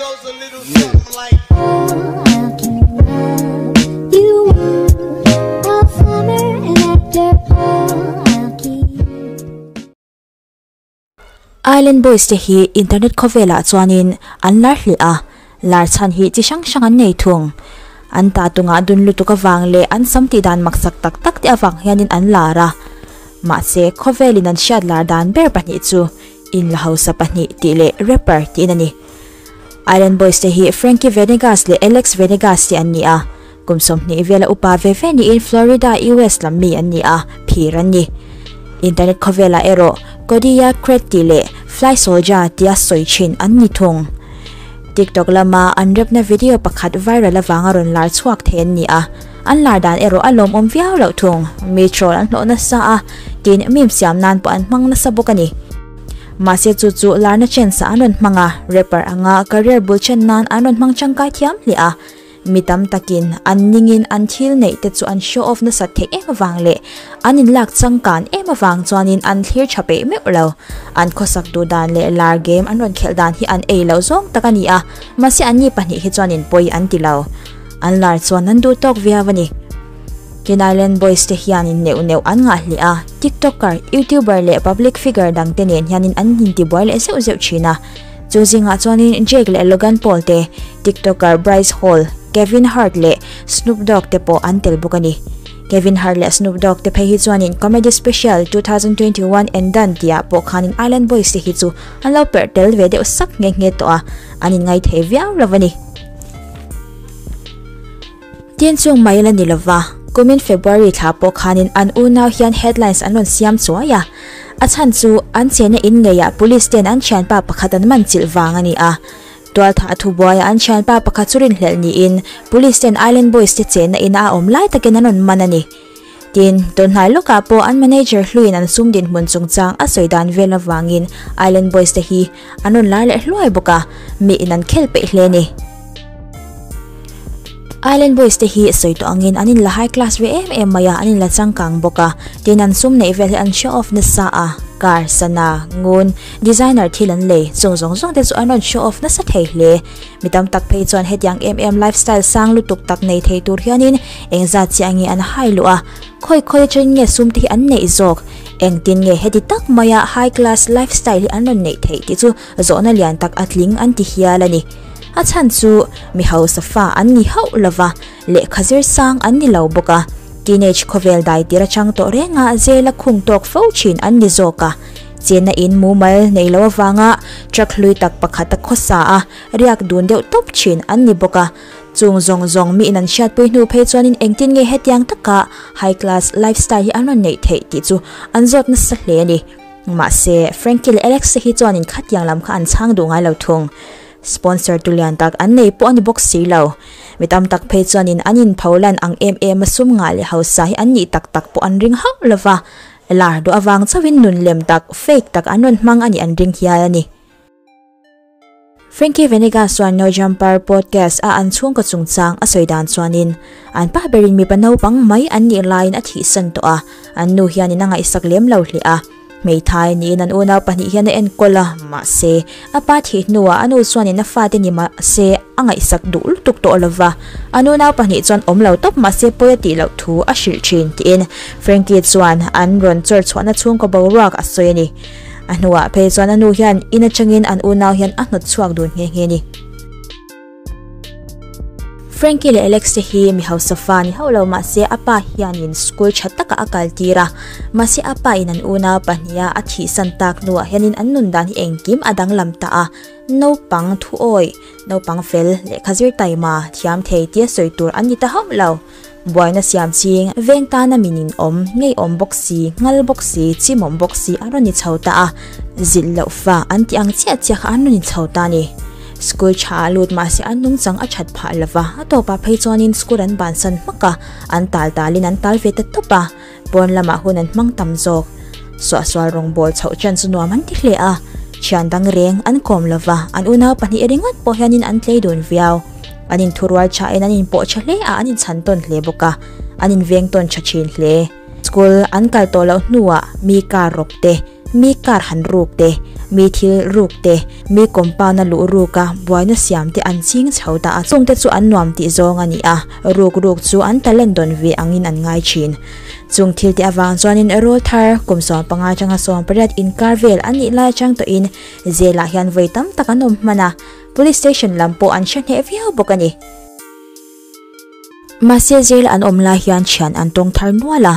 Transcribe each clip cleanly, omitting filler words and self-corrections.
goes a little something like. Island Boys te hi internet khawvelah chuanin an lar hle a, lar chhan hi chi hrang hrang an nei thung. An ta tungah dun lutuk avang leh an sam tih dan maksak tak tak te avang hianin an lar a. Mahse, khawvelin an hriat lar dan ber pahnih chu Inla hausa pahnih tih leh rapper tiin a ni. Island Boys te hi Frankie Venegas leh Alex Venegas te an ni a, kum 20 vela upa ve ve niin Florida, US lam mi an ni a, phir an ni. Internet khawvelah erawh Kodia Craig tih leh Fly Solja tia sawi thin an ni thung. TikTok lama an rapna video pakhat viral avanga rawn lar chhuak thei an ni a, an lar dan erawh a lawmawm viau loh thung. Mi troll an hlawh nasa a, tin meme siam nan pawh an hmang nasa bawk a ni. Mahse chu chu larna chance ah an rawn hmang a, rapper anga career bul chen nan an rawn hmang tangkai thiam hle a. Mi tam takin an ningin an thil neih te chu an show off nasat theih em avang leh an inlak changkan em avang chuanin an thlir tha peih meuh lo. An khawsak duh dan leh lar game an rawn khelh dan hi an ei loh zawng tak a ni a, mahse anni pahnih hi chuanin pawi an ti lo. An lar chuan an duh tawk viau a ni. Ken Island Boys te hianin neuh neuh an ngah hle a, TikToker, YouTuber leh public figure dangte nen hianin an intibuai leh zeuh zeuh thin a. Chu zingah chuanin Jake leh Logan Paul te, TikToker Bryce Hall, Kevin Hart leh Snoop Dogg te pawh an tel bawk a ni. Kevin Hart leh Snoop Dogg te phei hi chuanin Comedy Special 2021 and Done tihah pawh khanin Island Boys te hi chu an lo perh tel ve deuh sak nghe nghe tawh a, an inngaithei viau lo a ni. Tin chung mai la ni lova, kumin February thla pawh khanin an unau hian headlines an rawn siam chuai a. A chhan chu an chena in ngeiah police ten an thianpa pakhat an man chilh vang a ni a. Tualthah thubuaiah an thianpa pakhat chu rinhlelh niin police ten Island Boys te chena ina a awm lai takin an rawn man a ni. Tin, tunhnai lawkah pawh an manager hluiin an sum dinhmun chungchang a sawi dan vel avangin Island Boys te hi an rawn lar leh hluai bawk a, miin an khel peih hle a ni. Island Boys te hi sawi tawh angin an inla high class ve em em mai a, an inla changkang bawk a, tin an sum neih vel hi an show off nasa a, car, sana, ngun, designer thil an lei, chung zawng zawng te chu an rawn show off nasa thei hle. Mi tam tak phei chuan hetiang em em lifestyle sang lutuk tak nei thei tur hianin engzat chiah nge an hai luh a, khawi khawi atangin nge sum te hi an neih zawk? Engtin nge heti tak maia high class lifestyle hi an rawn neih theih tih chu zawhna lian tak a tling an ti hial a ni. A chhan chu mi hausa fa an ni hauh lova, lehkha zir sang an ni lo bawk a, teenage khawvel dai tir atang tawh renga zela khung tawk fo thin an ni zawk a. Chena in mumal nei lo avanga truck hlui tak pakhat a khawsa a, riak dun deuh tawp thin an ni bawk a. Chung zawng zawng miin an hriatpui hnu phei chuanin engtin nge hetiang taka high class lifestyle hi an rawn neih theih tih chu an zawt nasa hle a ni. Mahse, Frankie leh Alex te hi chuanin khatiang lam kha an chhang duh ngai lo thung. Sponsor tu lian tak an nei pawh a ni bawk si lo. Mi tam tak phei chuanin an inpho lan ang em em a sum ngah leh hausa hi an nih tak tak pawh an ring hauh lo va. Lar duh avang chauhin nun lem tak, fake tak an rawn hmang a nih an ring hial a ni. Frankie Venegas chuan No Jumper podcast a an chhungkaw chungchang a sawi dan chuanin, an pa berin mipa naupang mai an nih laiin a thihsan tawh a, an nu hianin a ngaihsak lem lo hle a. Hmeithai niin an unau pahnih hian a enkawl a, mahse, a pa thih hnuah a nu chuanin a fate ni mahse a ngaihsak duh lutuk tawh lo va, an unau pahnih chuan awm lo tawp mahse pawi a tih loh thu a hrilh thin tiin Frankie chuan an rawn chawr chhuahna chhungkaw boruak a sawi a ni. A hnuah phei chuan a nu hian in atangin an unau hian a hnawt chhuak dun nghe nghe a ni. Frankie leh Alex te hi mi hausa fa ni hauh lo mahse a pa hianin school tha takah a kal tir a, mahse a pa in an unau pahniha a thihsan tak hnuah hianin an nun dan hi engkim a danglam ta a, naupang thuawi, naupang fel, lehkha zir taima, thiam thei tia sawi tur an ni ta hauh lo. Buaina siam ching, veng tana min in awm, ngeiawm bawk si, nghal bawk si, chimawm bawk si an rawn ni chho ta a, zilh loh fa an tih ang chiah chiah kha an rawn ni chho ta a ni. School tha ah lut mahse an nungchang a that phah lo va, a tawpah phei chuanin school an bansan hmak a, an tal talin an tal ve ta tawp a, pawn lamah hun an hmang tam zawk. Suahsual rawngbawl chhoh chan chu nuam an ti hle a, thian dang reng an kawm lo va, an unau pahnih ringawt pawh hianin an tlei dun viau. An inthurual thain an inpawh tha hle a, an inchhan tawn hle bawk a, an inveng tawn tha thin hle. School an kal tawh loh hnuah mi car rawk te, Mi car han ruk te, mi thil ruk te, mi compound a luh ruk a buaina siam te an ching chho ta a, chungte chu an nuam tih zawng a ni a, ruk ruk chu an talent dawn ve angin an ngai thin. Chung thil te avang chuanin rawl thar kum 15 atanga 18 inkar vel an nih lai atang tawhin jail ah hian vawi tam tak an awm hman a, police station lam pawh an hre hneh viau bawk a ni. Mahse jail an awm lai hian thian an tawng thar nual a,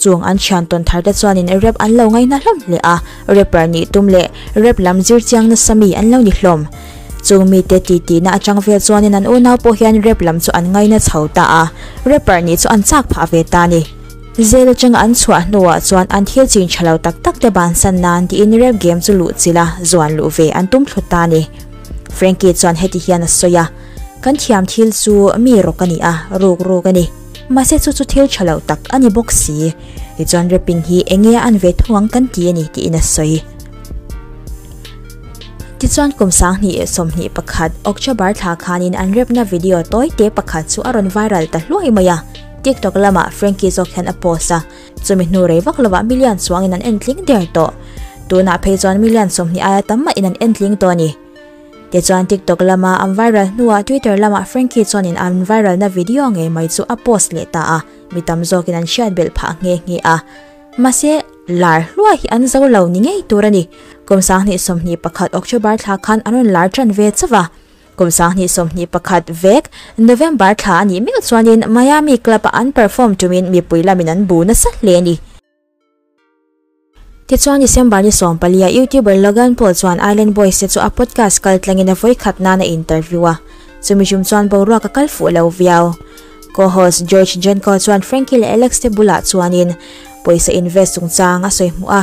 chung an thian tawn thar te chuanin rap an lo ngaihna hlawm hle a, rapper nih tum leh rap lam zir chiang nasa mi an lo ni hlawm. Chung mite titihna atang vel chuanin an unau pawh hian rap lam chu an ngaina chho ta a, rapper nih chu an chak phah ve ta a ni. Jail atanga an chhuah hnuah chuan an thil chin tha lo tak tak te bansan nan tiin rap game chu luh chilh a, zuan luh ve an tum thlu ta a ni. Frankie chuan heti hian a sawi a, Kan thiam thil chu mi rawk a ni a, ruk ruk a ni. Mahse chu chu thil tha lo tak a ni bawk si. Tichuan rapping hi enge a an ve thung ang kan ti a ni tiin a sawi. Tichuan kum 2021 October thla khanin an rapna video tawi te pakhat chu a rawn viral ta hluai mai a. TikTok lamah Frankie zawk hian a post a, chumi hnu rei vak lovah million chuangin an entling der tawh. Tunah phei chuan million 20 aia tam mahin an entling tawh a ni. Tichuan TikTok lama an viral hnuah Twitter lamah Frankie chuanin an viral na video ngei mai chu a post leh ta a, mi tam zawkin an hriat belh phah nghe nghe a. Mahse, lar hluai hi an zo lo ni ngei tur a ni. Kum 2021 October thla khan an rawn lar tan ve chauh a. Kum 2021 vek November thla a nih meuh chuanin Miami club-a an perform tumin mipui lamin an bu nasa hle a ni. Tichuan December ni 14 ah YouTuber Logan Paul chuan Island Boys te chu a podcast kal tlangin a vawikhat nan a interview a, chumi tum chuan boruak a kal fuh lo viau. Co-host George Janko chuan Frankie leh Alex te bulah chuanin pawisa invest chungchang a sawi hmuh a.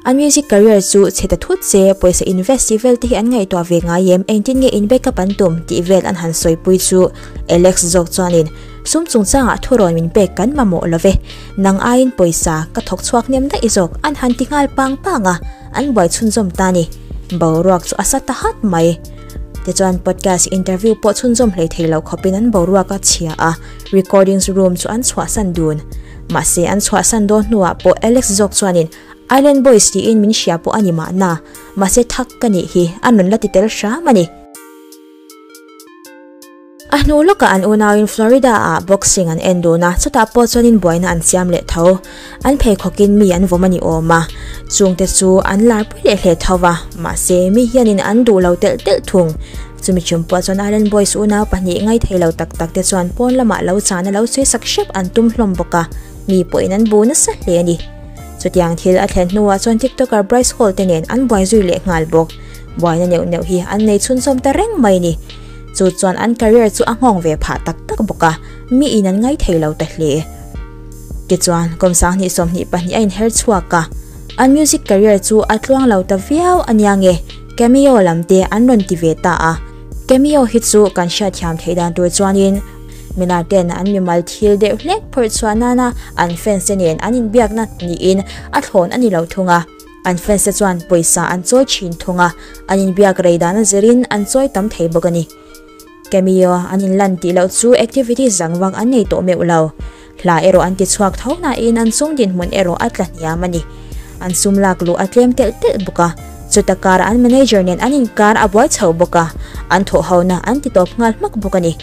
An music career chu chhe ta thut se pawisa invest tih vel te hi an ngaihtuah ve ngai em, engtin nge in backup an tum tih vel an han sawipui chu Alex zawk chuanin Sum chungchangah thurawn min pek kan mamawh lo ve, nang aiin pawisa ka thawk chhuak hnem daih zawk an han ti nghal pang pang a, an buai chhunzawm ta ni. Boruak chu a sa ta hat mai. Tichuan podcast interview pawh chhunzawm hlei thei lo khawpin an boruak a chhia a, recordings room chu an chhuahsan dun. Mahse an chhuahsan dawn hnuah pawh Alex zawk chuanin Island Boys tiin min hria pawh a ni mahna, mahse thak ka nih hi a rawn la ti tel hram a ni. A hnu lawkah an unauin Florida-ah boxing an en dun a, chutah pawh chuanin buaina an siam leh tho. An pheikhawkin mi an vawm a ni awm a, chungte chu an larpui leh hle tho va, mahse mi hianin an duh lo telh telh thung. Chumi chung pawh chuan Island Boys unau pahnih ngaithei lo tak tak te chuan pawn lamah lo chana lo sawisak hrep an tum hlawm bawk a, mi pawhin an bu nasa hle a ni. Chutiang thil a thlen hnuah chuan TikToker Bryce Hall te nen an buai zui leh nghal bawk. Buaina neuh neuh hi an nei chhunzawm ta reng mai ni. Chu chuan an career chu a nghawng ve phah tak tak bawk a, mi in an ngai thei lo ta hle. Tichuan, kum 2022 a inher chhuak a, an music career chu a tluang lo ta viau a nia nge, cameo lam te an rawn ti ve ta a. Cameo hi chu kan hriatthiam theih dan tur chuanin milar ten an mimal thil deuh hlek phawrh chhuah nana an fans te nen an inbiakna niin a thlawn a ni lo thung a. An fans te chuan pawisa an chawi thin thung a, an inbiak rei dan a zirin an chawi tam thei bawk a ni. Cameo an inlan tih loh chu activities dang vak an nei tawh meuh lo. Hla erawh an ti chhuak tho nain an sum dinhmun erawh a tla hniam a ni. An sum lak luh a tlem telh telh bawk a, chuta karah an manager nen an inkar a buai chho bawk a, an thawhhona an ti tawp nghal hmak bawk a ni.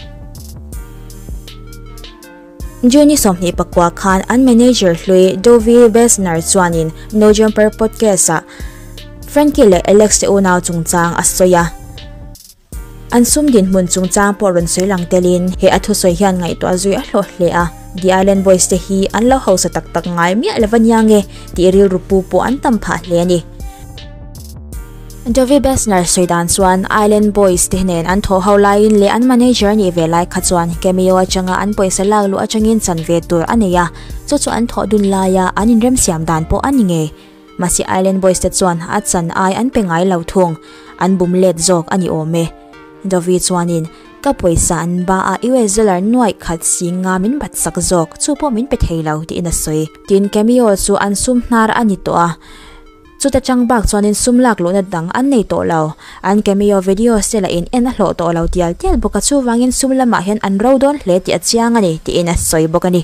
June 29 khan an manager hlui Dovi Besner chuanin No Jumper podcast-ah Frankie leh Alex te unau chungchang a sawi a. An sum dinhmun chungchang pawh rawn sawi lang telin he a thusawi hian ngaihtuah zui a hlawh hle a. The Island Boys te hi an lo hausa tak tak ngai miah lo va nia nge tih rilru pu pawh an tam phah hle a ni. Dovi Besner sawi dan chuan Island Boys te nen an thawh ho laiin leh an manager nih ve lai kha chuan cameo atanga an pawisa lak luh atangin chan ve tur a nei a, chu chu an thawh dun laia an inremsiam dan pawh a ni ngei. Mahse Island Boys te chuan a chan ai an pe ngai lo thung, an bum let zawk a ni awm e. Dovi chuanin, Ka pawisa an ba a US dollar nuaih khat si nga min bat sak zawk, chu pawh min pe thei lo tiin a sawi. Tin cameo chu an sum hnar a ni tawh a. Chuta chang bak chuanin sum lak luhna dang an nei tawh lo. An cameo videos te lah in en a hlawh tawh lo tial tial bawk a, chuvangin sum lamah hian an ro dawn hle tih a chiang a ni, tiin a sawi bawk a ni.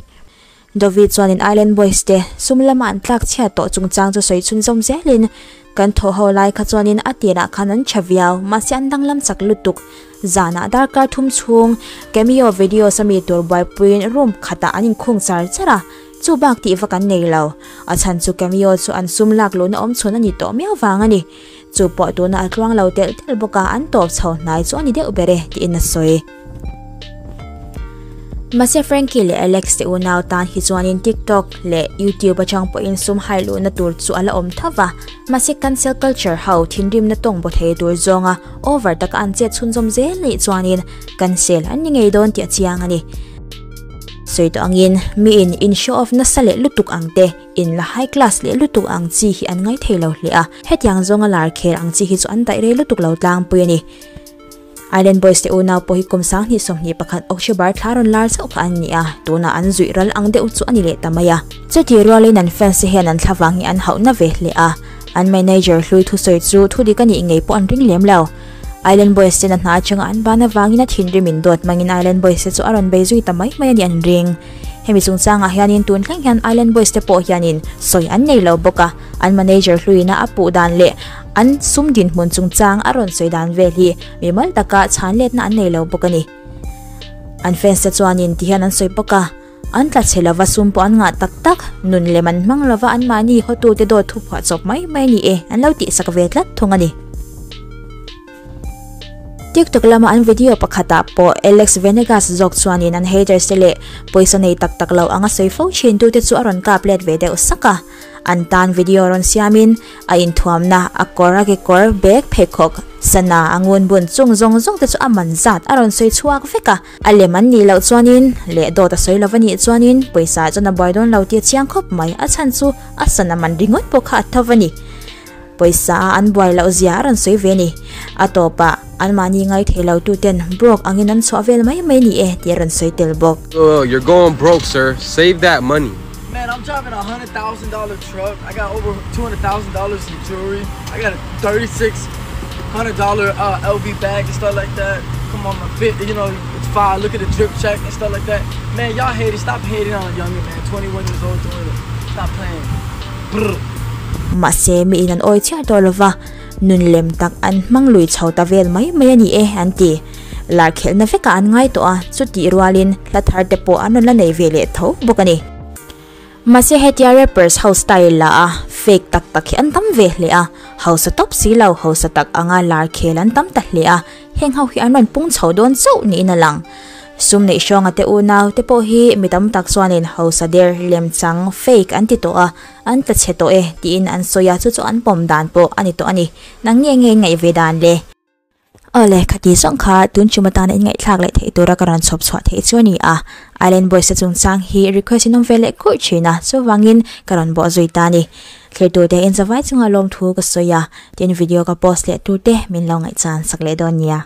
Dovi chuanin Island Boys te sum lama an tlak chhiat tawh chungchang chu sawi chhunzawm zelin kan thawh ho lai kha chuanin a tirah khan an tha viau, mahse an danglam chak lutuk. Zanah darkar thum chhung Cameo videos a mi tur buaipuiin room khatah an inkhung char char a, chu bak tih vak an nei lo. A chhan chu Cameo chu an sum lak luhna awm chhun a ni tawh miau vang a ni. Chu pawh tuna a tluang lo telh telh bawk a, an tawp chho hnai chu a ni deuh ber e, tiin a sawi. Mahse Frankie leh Alex te unau tan hi chuanin TikTok leh YouTube atang pawhin sum hai luhna tur chu a la awm tho va, mahse cancel culture ho thinrimna tawng baw thei tur zawnga over taka an chet chhunzawm zel nih chuanin cancel an ni ngei dawn tih a chiang a ni. Sawi tawh angin miin in show off nasa leh lutuk ang te, in la high class leh lutuk ang chi hi an ngai thei lo hle a, hetiang zawnga lar khel ang chi hi chu an daih rei lutuk lo tlangpui a ni. Island Boys te unau pawh hi kum 2021 October thla rawn lar chauh kha an ni a, tunah an zuih ral ang deuh chu a ni leh ta mai a. Chutih rualin an fans te hian an thlavang hi an hauhna ve hle a, an manager hlui thusawi chu thudik a nih ngei pawh an ring lem lo. Island Boys ten a hna atanga an ban avangin a thinrim in dawt hmangin Island Boys te chu a rawn bei zui ta mai mai a nih an ring. Hemi chungchangah hianin tun thleng hian Island Boys te pawh hianin sawi an nei lo bawk a, an manager hluina a puh dan leh an sum dinhmun chungchang a rawn sawi dan vel hi mimal taka chhan letna an nei lo bawk a ni. An fans te chuanin ti hian an sawi bawk a, an tla chhe lova sum pawh an ngah tak tak, nun lem an hmang lova anmahni hawtute dawt thu phuah chawp mai mai a ni e an lo tihsak ve tlat thung a ni. TikTok lama an video pakhatah pawh Alex Venegas zawk chuanin an haters te leh pawisa nei tak tak lo anga sawi fo thin tute chu a rawn kap let ve deuh sak a. An tan video rawn siamin a inthuamna, a kawr, a kekawr, bag, pheikhawk, sana, a ngun bun chung zawng zawng te chu a man zat a rawn sawi chhuak vek a. A lem an nih loh chuanin leh dawt a sawi lo va nih chuanin pawisa chuan a buai dawn lo tih a chiang khawp mai. A chhan chu a sana man ringawt pawh kha a tho va ni. Pawisa a an buai loh zia a rawn sawi ve a ni. A tawpah anmahni ngai thei lo tuten broke angin an chhuah vel mai mai ni e tih a rawn sawi tel bawk. Oh, you're going broke sir, save that money. Man, I'm driving a $100,000 truck. I got over $200,000 in jewelry. I got a $3,600 uh, LV bag and stuff like that. Come on, my fit, you know, it's fire. Look at the drip check and stuff like that. Man, y'all haters, stop hating on a younger man, 21 years old doing it. Stop playing. Brr. Mahse, miin an awi chiah tawh lova, nun lem tak an hmang lui chho ta vel mai mai a ni e, an ti. Lar khelhna vekah an ngai tawh a, chutih rualin hla thar te pawh an rawn la nei ve leh tho bawk a ni. Mahse hetia rappers ho style la a, fake tak tak hi an tam ve hle a, hausa tawp si lo, hausa tak anga lar khel an tam ta hle a, heng ho hi an rawn pung chho dawn chauh niin a lang. Sum neih hrawnga te unau te pawh hi mi tam tak chuanin hausa der, lemchang, fake an ti tawh a, An tla chhe tawh e, tiin an sawi a, chu chu an pawm dan pawh a ni tawh a ni. Nang nge nge in ngaih ve dan le? Awle, khati zawng kha tun chum atana in ngaihthlak leh theih tura ka rawn chhawp chhuah theih chu a ni a. Island Boys te chungchang hi request in awm ve leh kurh thin a, chuvangin ka rawn bawh zui ta a ni. Thlirtute in zavai chunga lawmthu ka sawi a, tin video ka post leh turte min lo ngaihchan sak leh dawn nia.